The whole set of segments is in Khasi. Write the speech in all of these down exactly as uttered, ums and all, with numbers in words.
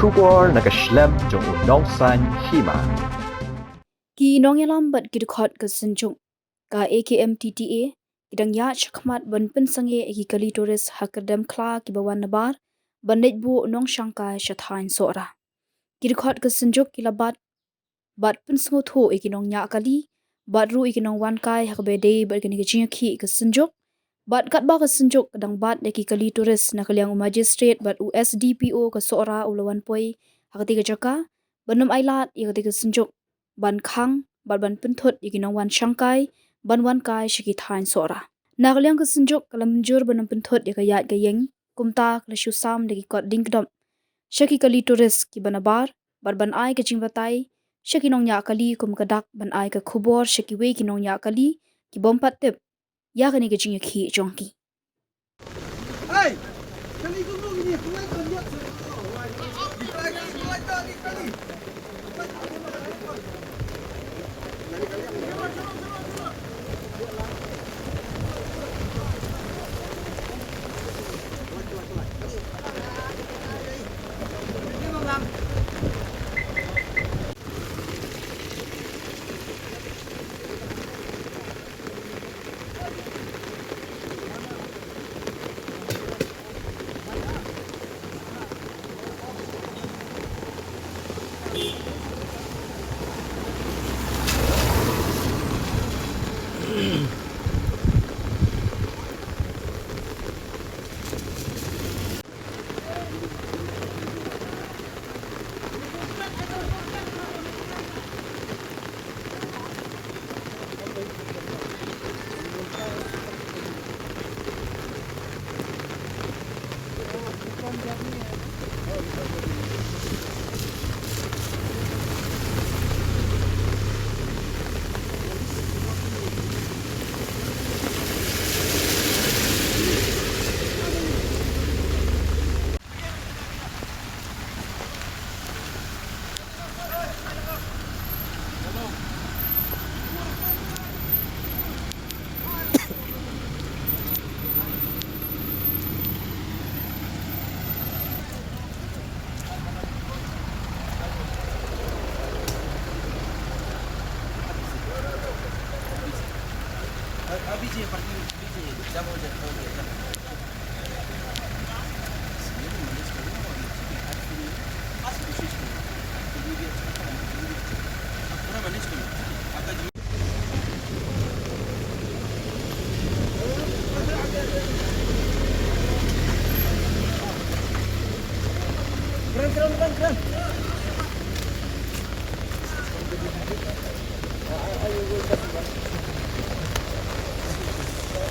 Khubor na ka shlem jong u nongsaiñ hima. Ki nongïalam bad ki dkhot ka synjuk ka A K M T T A ki dang ïaid shakhmat ban pynsangeh ïa ki kali tourist ha Kyrdemkhla kiba wan nabar ban leit buh nongshangkai sha thaiñ Sohra. Ki dkhot ka synjuk ki la bat bad pynsngewthuh ïa ki nongñiah kali bad ruh ïa ki nongwan kai ha kaba ïadei bad kane ka jingïakhih ka synjuk. Bad katba ka synjuk ka dang bat ïa ki kali tourist, na ka liang u magistrate bad u S D P O ka Sohra u la wan poi ha katei ka jaka ban ym ailad ïa katei ka synjuk ban khang bad ban pynthut ïa ki nongwan shangkai ban wan kai sha ki thaiñ Sohra. Na ka liang ka synjuk ka la mynjur ban ym pynthut ïa ka ïaid ka ïeng, kumta ka la shu sam da ki kot diengkdop sha ki kali tourist kiba nabar bad ban ai ka jingbatai sha ki nongñiah kali kum ka dak ban ai ka khubor sha kiwei ki nongñiah kali ki bym pat tip ïa kane ka jingïakhih jong ki.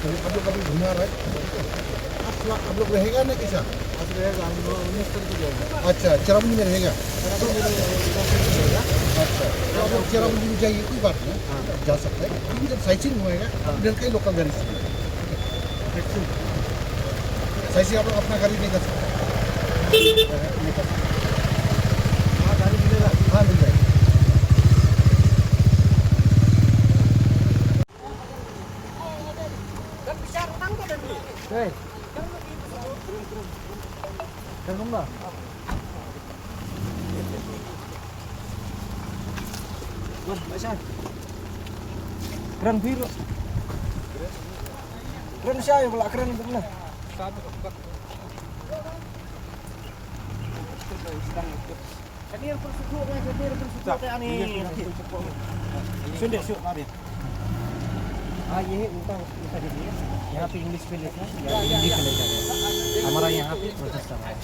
आप लोग अभी घुमा रहे हैं? आप लोग, आप लोग रहेगा ना कैसा? आप रहेगा, हम लोग उन्नीस तारीख को जाएंगे। अच्छा, चेरापूंजी में रहेगा? चेरापूंजी में रहेगा। अच्छा, तो आप लोग चेरापूंजी में जाइए, कोई बात नहीं, हाँ। जा सकते हैं। लेकिन जब साइट सीइंग होएगा, हाँ। इधर का ही लोकल गाड़ी से। साइट सीइंग आप लोग अपना गाड़ी नहीं कर सकते? नहीं कर सकते। हाँ, गाड़ी मिलेगा? हाँ, मिल जाएगा। Hey. Kren dong lah. Wah, Mak Syah. Kren phi ruh. Kren Syah, ïa phi lah kren kumne. Sani, sani, sani, sani, sani, sani, sani, sani, sani, sani, हाँ, ये है, उल्टा, उल्टा दीजिए। यहाँ पे इंग्लिश पे लिखा है, यहाँ पे हिंदी पे लिखा है। हमारा यहाँ पे प्रोटेस्ट चल रहा है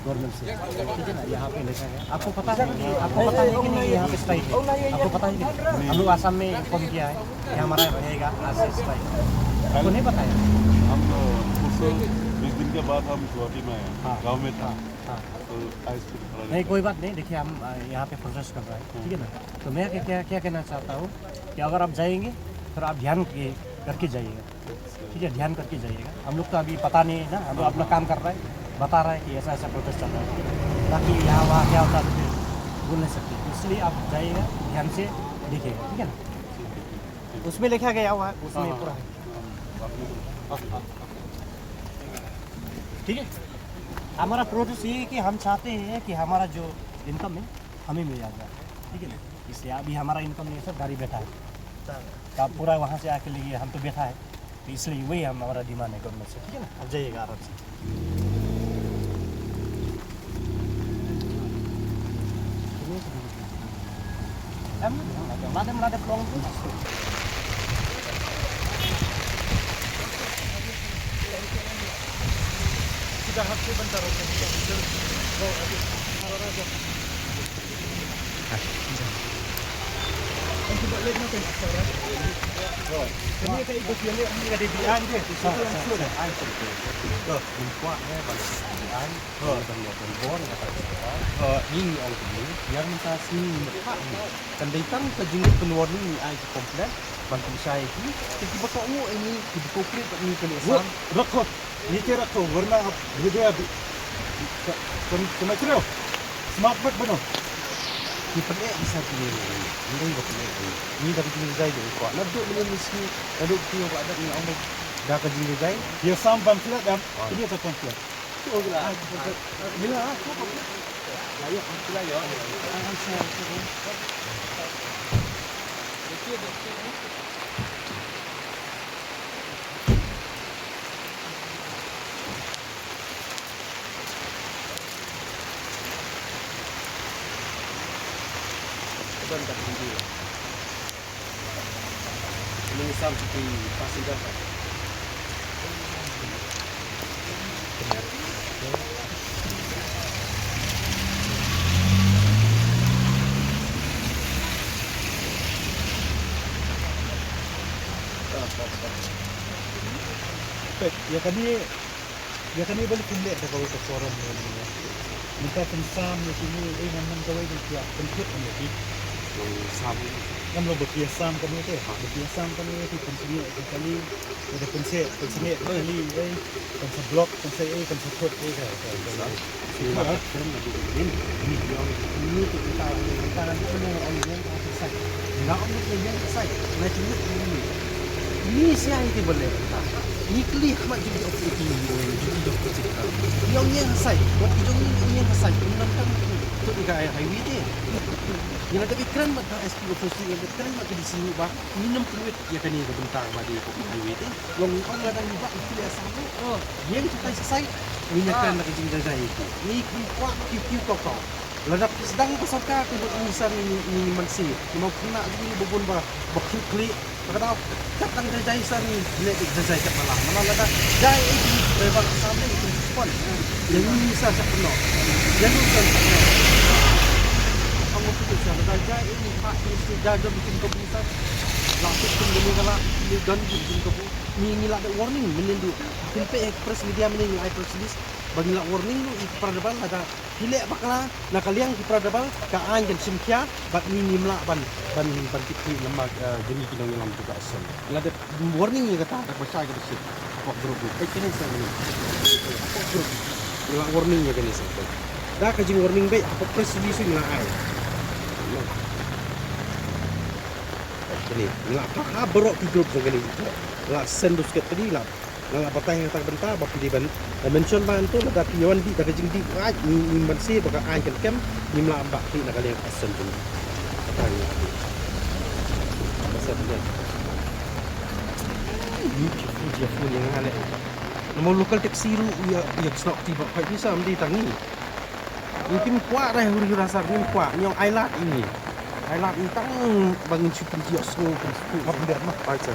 गवर्नमेंट से, ठीक है ना? यहाँ पे लिखा है। आपको पता है, आपको पता है कि नहीं यहाँ पे स्ट्राइक है? आपको पता है कि नहीं? हम लोग आसाम में इन्फॉर्म किया है कि हमारा रहेगा आज से स्ट्राइक। आपको नहीं पता है? हम तो उससे बीस दिन के बाद हम गुवाहाटी में आए हैं, हाँ। गाँव में था। हाँ। तो आइस क्रीम खिला नहीं, लेते कोई हैं। बात नहीं। देखिए, हम, आ, यहाँ पे प्रोटेस्ट कर रहा है, हाँ। ठीक है ना? तो मैं क्या, क्या, क्या कहना चाहता हूँ कि अगर आप जाएंगे, फिर आप ध्यान के, करके जाइएगा, ठीक है? ध्यान करके जाइएगा। हम लोग तो अभी पता नहीं है ना, हम लोग अपना काम कर रहा है, बता रहा है कि ऐसा, ऐसा प्रोटेस्ट चल रहा है, बाकी यहाँ, वहाँ क्या होता है, तो फिर बोल नहीं सकते। इसलिए आप जाइएगा, ध्यान से देखिएगा, ठीक है ना? उसमें लिखा गया हुआ है, उसमें हाँ, पूरा है। हाँ, हाँ। ठीक है? हमारा प्रोसेस ये है कि हम चाहते हैं कि हमारा जो इनकम है, हमें मिल जाएगा, ठीक है ना? इसलिए अभी हमारा इनकम नहीं है सर, घर ही बैठा है। का पूरा वहाँ से आके लिए हम तो बैठा है, तो इसलिए वही हम, हमारा डिमांड है गवर्नमेंट से, ठीक है ना? आप जाइएगा आराम से। Em, lade, lade, lade pelong tu. Sudah hasil bentar. Ini kayak ibu piala ini ada di aja. Sudah langsung. Dah, lupa ya, balik. Ïa ban ïa ban bor ïa kata ka. Ïa ngi ong kumne, ïa mynta sngi mynta kan dei tang ka jingïa pynwarning ngi ai ka complaint ban pynshai ïa ki, te kiba kohnguh ïa ngi kiba cooperate bad ngi kan ïa sam. Rakho, ngi te rakho, warna hap bide abi. Ka ka ka ma chiro. Smat mat bano. Ki pyneh isa ki ne ngi dei ba pyneh ngi. Ngi da ka jingïa jai de kwah. Naduh mynne sngi, naduh ki ba da ngi ong da ka jingïa jai. Ïa sam pamphlet am. Ïa ka pamphlet. Ini sam seperti passenger. Pek, ïa kane Ïa kane ba la pynleh da kawei ka forum ne ne. Mynta pynsam ne kine, eh, ngan nang kawei ba ki ïa pynkhit ne ki. Long sam. Ngam long ba ki ïa sam kane te. Ha, ba ki ïa sam kane ki pynsngew ïa ka kali. Ïa da pynse, pynsngew ïa ka kali, eh. Kan sa block, kan sa, eh, kan sa thut, eh, ka, ka, ka, ka. Sima ka forum na duk min. Ni ong ni tu kita, kita na duk min ong ni. Nga ong ngi ïeng ha site, nga jingmut ngi. Ngi sia ïa ki ba leh. Ngi kylli ha khmat jong ki operating, jong ki operating. Ngi ong ïeng ha site, wat ki jong ngi ong ïeng ha site. Ngi nang tang tu ïa ka highway te. Ngi la dep ïakren bad ka S P office, ngi la dep ïakren bad ka D C ba ngin ym pynwit ïa kane ka bynta ba dei ka highway te. Long ngi ong lada ngi bah ngi kylli ha site. Ïeng shatai sha site. Ngin ïakren bad ka jingjai jai ïa ki. Ngi khlem kwah kiew kiew kaw kaw. Lada phi sdang ka sorkar te bad ngi sa ngi ngi mynsiem. Namar khynnah jong ngi ba bun ba ba khlieh khlieh. Ka daw kat dang jai jai sa ngi leh jai jai kat ba lah. Namar lada jai ei ki driver ka sam ne ki respond. Ïa ngi ngi sa sa kynnoh. Ïa ngi sa sa kynnoh. Ka mut ki sa lada jai ei ki phah ki sa jai jam kin ka bu sa. Lah tu kin ka bu ka lah ki don kin ka bu. Ngi ngi lah da warning mynnin du. Phin peit press media mynnin ngi ai press release. Ba ngi lah warning du i para da bal lada Phi leh bakla na ka liang ki para da bal ka aiñ kan shim khia bad ngi ngim lah ban ban ban kit khlieh namar, eh, jong ngi ki nongïalam jong ka association. Nga da warning ïa kata da ba shai ka da shit. Hapoh group ngi. Peit kine sa ngi. Hapoh group. Nga la warning ïa kane sa. Da ka jing warning beit hapoh press release ngi la ai. Kane ngi la phah ha baroh ki group jong kane. La send u sket kane la Nga la batai ha kata ka bynta ba phi dei ban, eh, mention ba nto lada phi wan dih da ka jingdih ba ngi ngim banse ba ka aiñ kan kem ngim lah ban bah khlieh na ka liang ka association jong ngi. Kata ngi la dih. Ba sa phi dei. Ni phi phi phi phi ni nga leh. Namar local taxi ruh ïa ïa snoh ti ba khoi pisa am dei tang ngi. Ngi kim kwah dei huri hura sar ngim kwah ngi ong ai lad ini. Ai lad ini tang ba ngin shu pynjioh sngew pynjioh. Map biar mah. Ai sa.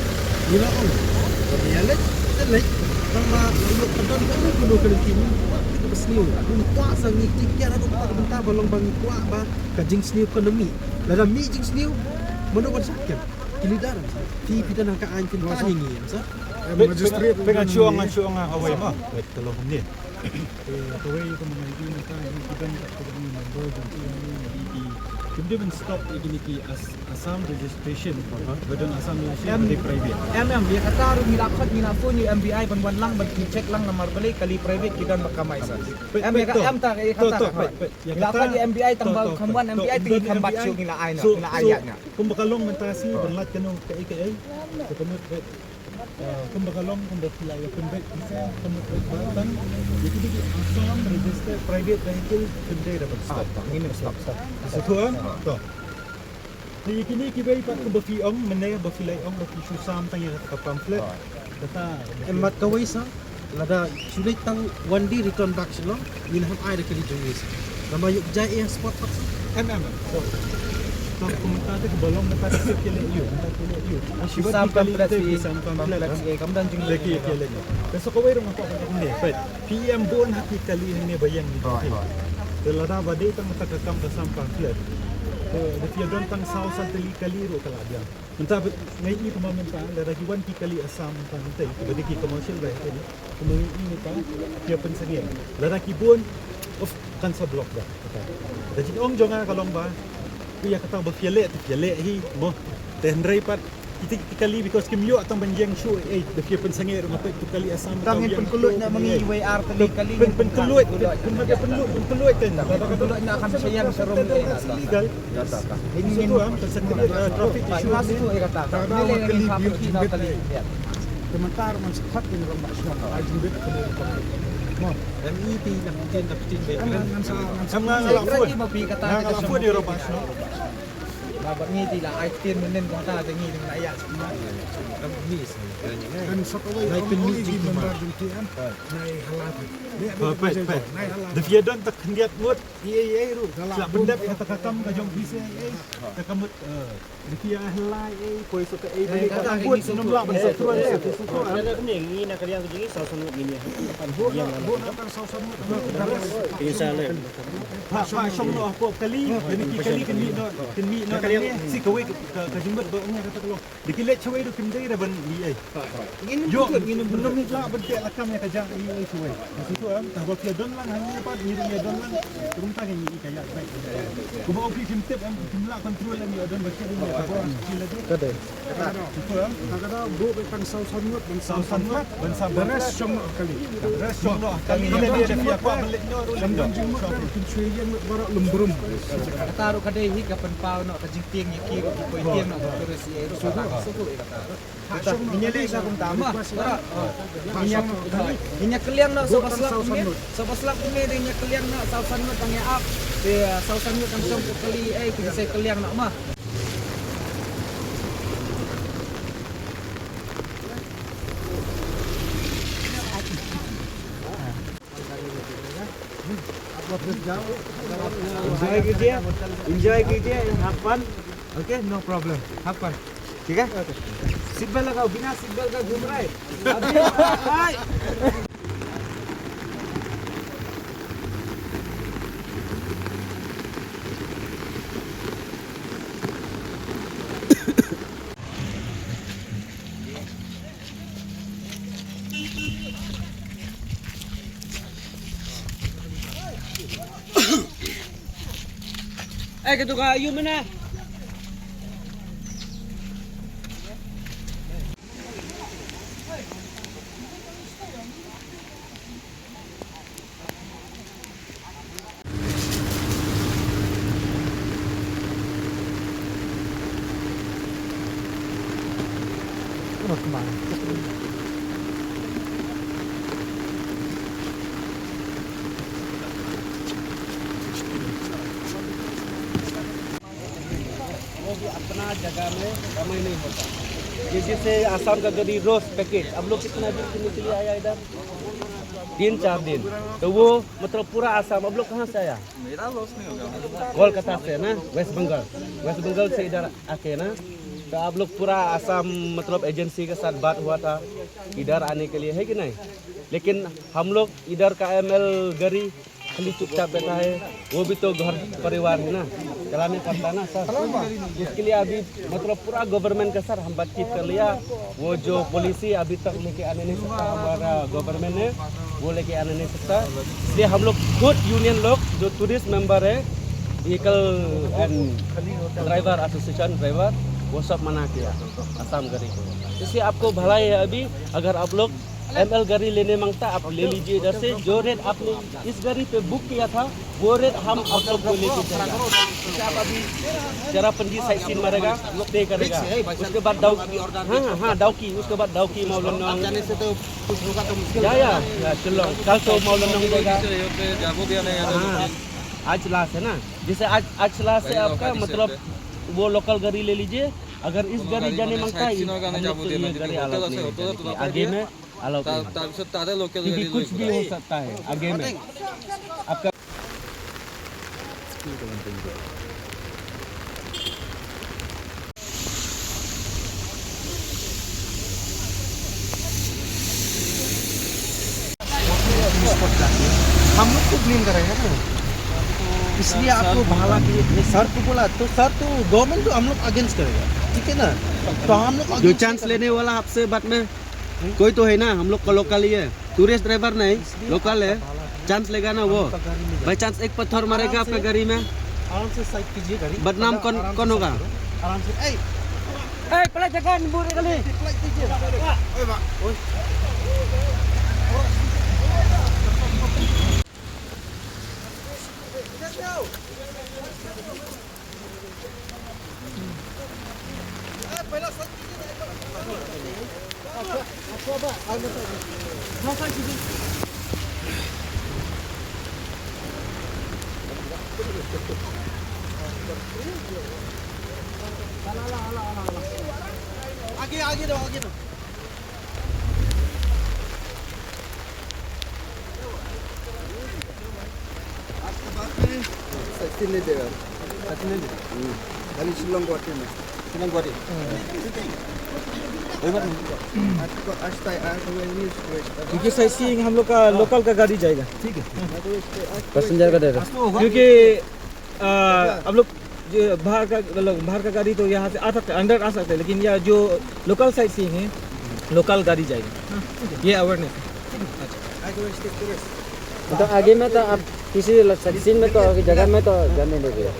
Ngi la ong ba ngi ïa leit, te leit. Tang ba la ïoh ka don kano kano ka lynti, ngim kwah kaba sniew. Ngim kwah sa ngi take care haduh katta ka bynta ba long ba ngi kwah ba ka jingsniew kan mih. Lada mih jingsniew, mano ban shah kem? Ki leader, phi, phi don ha ka aiñ, phin pan ïa ngi, em sir. Peit, peit, peit, nga shu ong, nga shu ong ha kawei ma. Peit, ka long kumne. Eh, kawei ka ma ngi ïohi mynta, ngi ki don kat ka jong ngi member jong ki, ngi ki, kim dei ban stop ïa kine ki As-, Assam registration. Ba don Assam registration, ba dei private. Em, em, ïa kata ruh ngi la khot, ngi la phone ïa u M V I ban wan lang ban check lang namar balei kali private ki don ba kamai sa. Peit, em, peit, ïa ka, to, em, ta, ïa to, kata to, ka peit, peit, ïa la kata, khot ïa M V I tang to, ba to, kham wan to, M V I, to, te ngi kham bat M V I. Shuh, ngi la ai na, so, ngi la ai so, ïa nga. Kumba ka long mynta shi, ban lait kano kaei kaei. Te kumno, peit. Ah, kumba ka long, kumba phi la ïa pynbeit pisa, kumba phi la tang, ïa kine ki Assam registered private vehicle, kim dei da ban stop. Ah, ngin stop, stop. Sa tu, ah? To. Te ïa kine kiwei pat kumba phi ong, mynne ba phi la ong ba phi shu sam tang ïa kata ka pamphlet. Kata, em, mat kawei sa, lada shu leit tang one day return back Shillong, ngin hap ai da ka kali jong ngi sa. Namar ïoh jai eh spot pat sa. Em, em, em. To. To, kumta te ba long mynta te ki leh ïoh, mynta ki leh ïoh. Shu sam pamphlet, shu sam pamphlet, pamphlet, eh, kam don jingmut. Te ki, ki leh ïoh. Te sa kawei ruh nga kwah ban ong ne, peit. Phi ïam bun ha ki kali hangne ba ïeng ni. Hooid, hooid. Te lada ba dei tang kata ka kam ka sam pamphlet, te da phi ïa don tang saw san tylli kali ruh ka la biang. Mynta ba ngi i kumba mynta, lada ki wan ki kali Assam mynta mynta, kiba dei ki commercial vehicle, kumba ngi i mynta, ki ïa pynsangeh. Lada ki bun, of, Kan sa block da kata. Da jingong jong nga ka long ba, phi ïa kata ba phi ïa leh, phi ïa leh hi mo. Te hynrei pat kita ki kali, because kim ïoh tang ban ïeng shuh, eh, da phi ïa pynsangeh ruh nga peit tu kali Assam. Tang ngin pynkylluid na ma ngi wei ar tylli kali, ngin pynkylluid, ngin pynkylluid kan. Kata ka pynkylluid na kham sha ïeng sha rum, eh, illegal. Ngin, ngin tu am kan sa create, eh, traffic issue. Kata ka kali. Te mynta ruh ngan sa khot ïa u rangbah shnong, ai jingbit ka. Mo. Em i ti na ptin na ptin be. Em ngan sa, ngan sa, ngan sa la phone. Ngan la phone ïa u rangbah shnong. Ba ba ngi ti la ai ktien mynnin kata te ngi dang la ïa. Em ni sa. Kan sa kawei. Nai pynmih jingkima. Nai halat. Peit, peit. Da phi ïa don ta khyndiat ngut. Ei ei ei ruh. Sa pyndep ïa kata ka kam ka jong phi sa ei ei. Ta ka mut, eh. Dei ki ïa helai ei, poi sa ka ei, bani ka kata ka bud, ngi sngewthuh. Ngi na ka liang ka jong ngi saw san ngut ngi ïa. Bud na, bud na ka saw san ngut. Pha, pha shong noh hapoh kali, bani ki kali kin mih noh, kin mih noh nangne, shi kawei ka, ka jingbit ba ngi kata ka long. Dei ki leit shawei ruh kim dei re ban mih ei. Ngin ym pyntut, ngin ym pyntut. Ngin ym lah ban teh lakam ïa ka jaka ei ei shawei. Ngi sngewthuh em, tang ba phi ïa don lang, hangne pat ngi ruh ïa don lang. Kumta ngi ïa ka ïa. Kumba u phi phim tip em, phim lah control em, ïa don ba ki ïa don ba ki la dei. Ka dei. Kumta em. Ka da buh ba tang saw san ngut, ban saw san ngut, ban saw. The rest shong noh kali. The rest shong noh kali. Ïa dei da phi ïa kwah ban leit noh ruh leit noh. Jingmut da kin shu ïeng baroh lem brum. Kata ruh ka dei hi ka pynpaw noh ka jingtieng ïa ki ruh ki poi tieng noh ka tourist ïa ruh. Kata. Kata, ngi ïa leh sa kumta ma. Ngi ïa, ngi ïa kylliang noh saw ba slap miet, saw ba slap miet ngi ïa kylliang noh saw san ngut tang ïa ap. Te saw san ngut tang shong ko kali ei, te ngi sa kylliang noh ma. Enjoy कीजिए, enjoy कीजिए, have fun. Okay, no problem, have fun. ठीक है? सीट बेल्ट लगाओ, बिना सीट बेल्ट का घूम रहा है। अभी, Eh, ketu ka ayu mana? वो भी अपना जगह में कमाई नहीं होता। ये जैसे आसाम का गरीब रोज पैकेज, आप लोग कितना दिन के लिए आया इधर? तीन चार दिन। तो वो मतलब पूरा आसाम, आप लोग कहाँ से आया? मेरा लॉस नहीं होगा। कोलकाता से ना, वेस्ट बंगाल, वेस्ट बंगाल से इधर आके ना, तो आप लोग पूरा आसाम मतलब एजेंसी के साथ बात हुआ था इधर आने के लिए, है कि नहीं? लेकिन हम लोग इधर का एमएल गरी खाली चुपचाप बैठा है, वो भी तो घर परिवार है ना, चलाने पड़ता ना सर। उसके लिए अभी मतलब पूरा गवर्नमेंट का सर हम बातचीत कर लिया, वो जो पॉलिसी अभी तक लेके आने नहीं सकता हमारा गवर्नमेंट ने, वो लेके आने नहीं सकता। इसलिए हम लोग खुद यूनियन लोग जो टूरिस्ट मेंबर है, व्हीकल एंड ड्राइवर एसोसिएशन ड्राइवर, वो सब मना किया आसाम गरी को। इसलिए आपको भलाई है, अभी अगर आप लोग एमएल गाड़ी लेने मांगता, आप ले लीजिए इधर से। जो रेट आपने इस गाड़ी पे बुक किया था, वो रेट हम आप लोग को लेके जाएगा। जैसे आप अभी चेरापूंजी साइट सीन मारेगा, पे करेगा। उसके बाद डाउ-, हाँ, हाँ, हाँ, डाउकी, उसके बाद डाउकी, मावलिन नोंग। जाने से तो कुछ होगा तो मुश्किल या, या, या, शिलोंग। कल तो मावलिन नोंग जाएगा। हाँ, आज लास्ट है ना, जैसे आज, आज लास्ट है आपका, मतलब, वो लोकल गाड़ी ले लीजिए। अगर इस गाड़ी जाने मांगता है, हम लोग तो ये गाड़ी अलाउ नहीं है जाने के लिए। आगे में अलाउ नहीं है। क्योंकि कुछ भी हो सकता है आगे में। आपका हम लोग को ब्लेम करेगा ना, इसलिए आपको भाला के लिए सर को बोला, तो सर तो गवर्नमेंट तो हम लोग अगेंस्ट करेगा, ठीक है ना? तो हम लोग जो चांस लेने वाला आपसे बाद में कोई तो है ना, हम लोग का लोकल ही है, टूरिस्ट ड्राइवर नहीं, लोकल है। चांस लेगा ना वो। बाई चांस एक पत्थर मारेगा आपका गाड़ी में। आराम से साइड कीजिए गाड़ी। बदनाम कौन, आराम से कौन होगा? आराम से। ए, ए, पलट जगह, नींबू निकली। पलट कीजिए। ओए बा, ओए। आगे, आगे दो, आगे दो। आज के बाद में साइड सीन नहीं देगा। साइड सीन नहीं देगा। हम्म। खाली शिलोंग गुवाहाटी में। शिलोंग गुवाहाटी। कोई बात नहीं। आज को, आज टाइ-, आज को ये न्यूज़। क्योंकि साइड सीन हम लोग का लोकल का गाड़ी जाएगा। ठीक है। पैसेंजर का दे दो। क्योंकि अ, आप लोग जो बाहर का, मतलब, बाहर का गाड़ी तो यहाँ से आ सकते हैं, अंदर आ सकते हैं, लेकिन यह जो लोकल साइट सीइंग है, लोकल गाड़ी जाएगी। हाँ, ठीक है। ये अवेयरनेस है। ठीक है। अच्छा। तो आगे में तो आप किसी ल-, साइट सीइंग में तो, जगह में तो जाने नहीं देगा।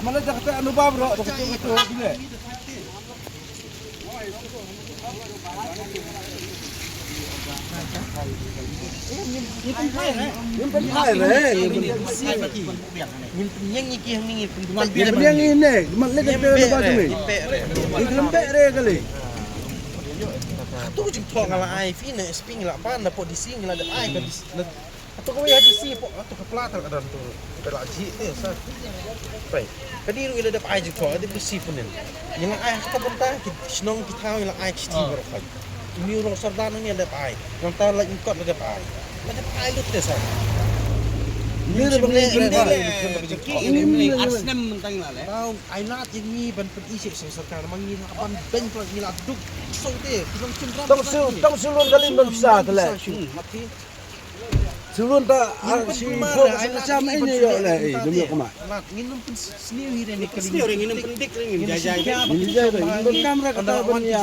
Mana dah kata anu bab ro, dah kata anu bab. Atu jingthoh nga la ai phi na S P ngi la ban na pok D C ngi la dep ai ka D C. Atu kawei ha D C pok atu ka pla tang ka don tu ka la jih te sa. Pai. Ka dei ruh ngi la dep ai jingthoh, dei phi sih pynnin. Ngi la ai ha kata bynta ki shnong ki thaw ngi la ai ki shithi baroh khoit. Uni u rong sordar ngi la dep ai. Nangta la ingkot la dep ai. La dep ai lut te sa. Ni re bang ni re. Ki ni ar snem mynta ngi la le. Tau ai lad ïa ngi ban pyni sha sorkar ma ngi la ban beiñ pla ngi la duk. Song te ki long chim ram. Tong su, tong su lun kali ban pisa te le. Sulun ta ar si ko ka sa cham ai ne yo le, eh, dum yo kama. Ngin ym pynsniew hi re ne kali. Sniew re ngin ym pyndik re ngin jai jai. Ngin jai re ngin kam re kata ban ya.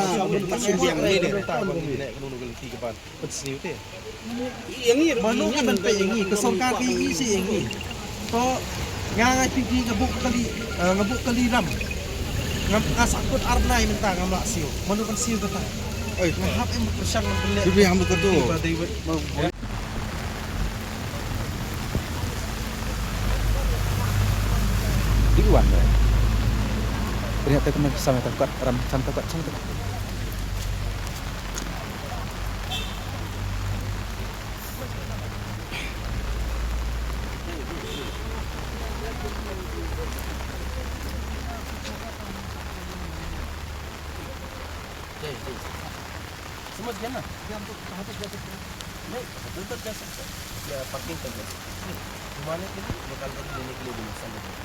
Pynsniew te. Mano ka ban peit ïa ngi ka sorkar ka ïa ngi shi ïa ngi. To nga ngai phi phi nga buh kali, eh, nga buh kali ram. Ngam ka sakut ar bnai mynta ngam lah siew. Mano ban siew kata. Oi, nga hap em pyrshang ban leh. Phi phi ham ka tu. Ba dei wei. Di wan dei. Pyrshang te kumne sam ta kot ram sam ta kot sam ta kot. समझ गया ना? ये हमको कहाँ तक जा सकते हैं? नहीं, होटल तक जा सकते हैं। या पार्किंग तक जा सकते हैं। घुमाने के लिए, लोकल गाड़ी लेने के लिए भी नुकसान नहीं है।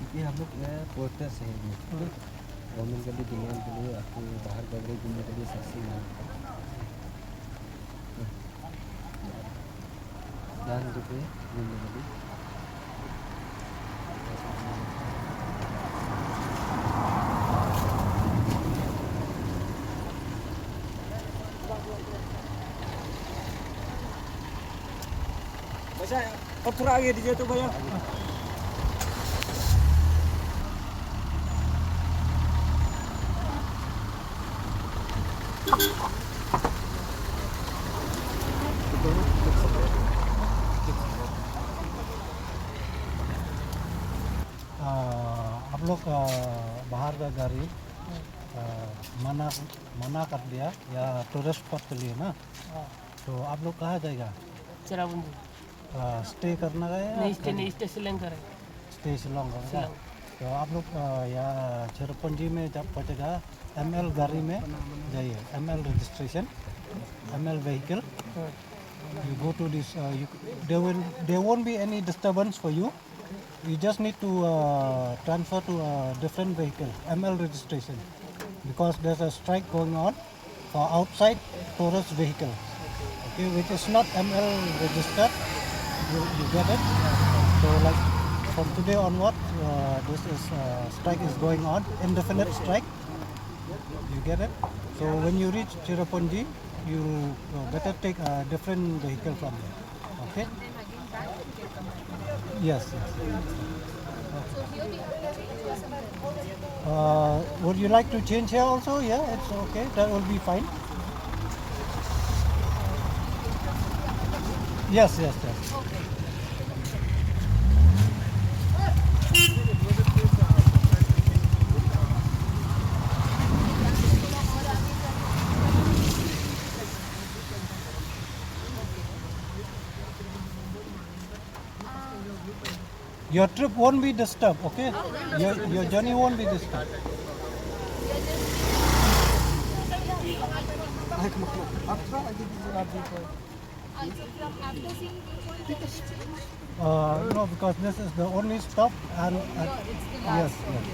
क्योंकि हम लोग, अ, प्रोटेस्ट है ये। गवर्नमेंट के लिए, डिमांड के लिए, आपको बाहर का घूमने के लिए सक्सेस नहीं। बचा है। और थोड़ा आगे दीजिए तो भैया। आ, आप लोग, आ, बाहर का गाड़ी, आ, मना, मना कर दिया या टूरिस्ट स्पॉट के लिए ना? हाँ। तो आप लोग कहाँ जाएगा? चेरापूंजी। आ, स्टे करना है या नहीं, स्टे नहीं, स्टे शिलोंग का है। स्टे शिलोंग का है। शिलोंग। तो आप लोग, आ, यहाँ चेरापूंजी में जब पहुँचेगा, एमएल गाड़ी में जाइए, एमएल रजिस्ट्रेशन, एमएल व्हीकल। हाँ। You go to this, uh, you, there will, there won't be any disturbance for you. You just need to, uh, transfer to a different vehicle, M L registration, because there's a strike going on for outside tourist vehicle, okay, which is not M L registered. You, you get it? So, like, from today onwards, uh, this is, uh, strike is going on, indefinite strike. You get it? So when you reach Cherrapunji, you, uh, better take a different vehicle from there. Okay? Yes, yes. Uh, would you like to change here also? Yeah, it's okay. That will be fine. Yes, yes, yes. Your trip won't be disturbed, okay? Your, your journey won't be disturbed. Uh, no, because this is the only stop and, and yes, yes.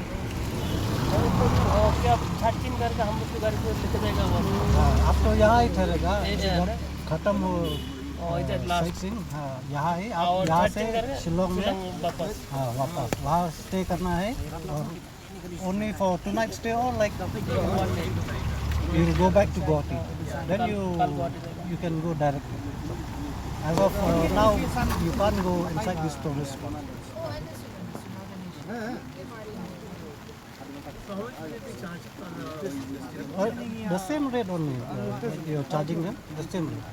ओके, अब छाटकिन करके हम लोग के गाड़ी को लेके जाएगा वो। हाँ, अब तो यहाँ ही ठहरेगा। ये, ये है ना? खत्म हो और इधर लास्ट साइट सीइंग। हाँ, यहाँ ही। और आप यहाँ छाटकिन से करके शिलोंग में, शिलोंग वापस। हाँ, वापस वहाँ स्टे करना है। और only for two night stay or like, you'll go back to Guwahati. Then you, you can go directly. As of, uh, now, you can't go inside this tourist spot. Uh, the same rate only. Uh, you're charging them the same rate.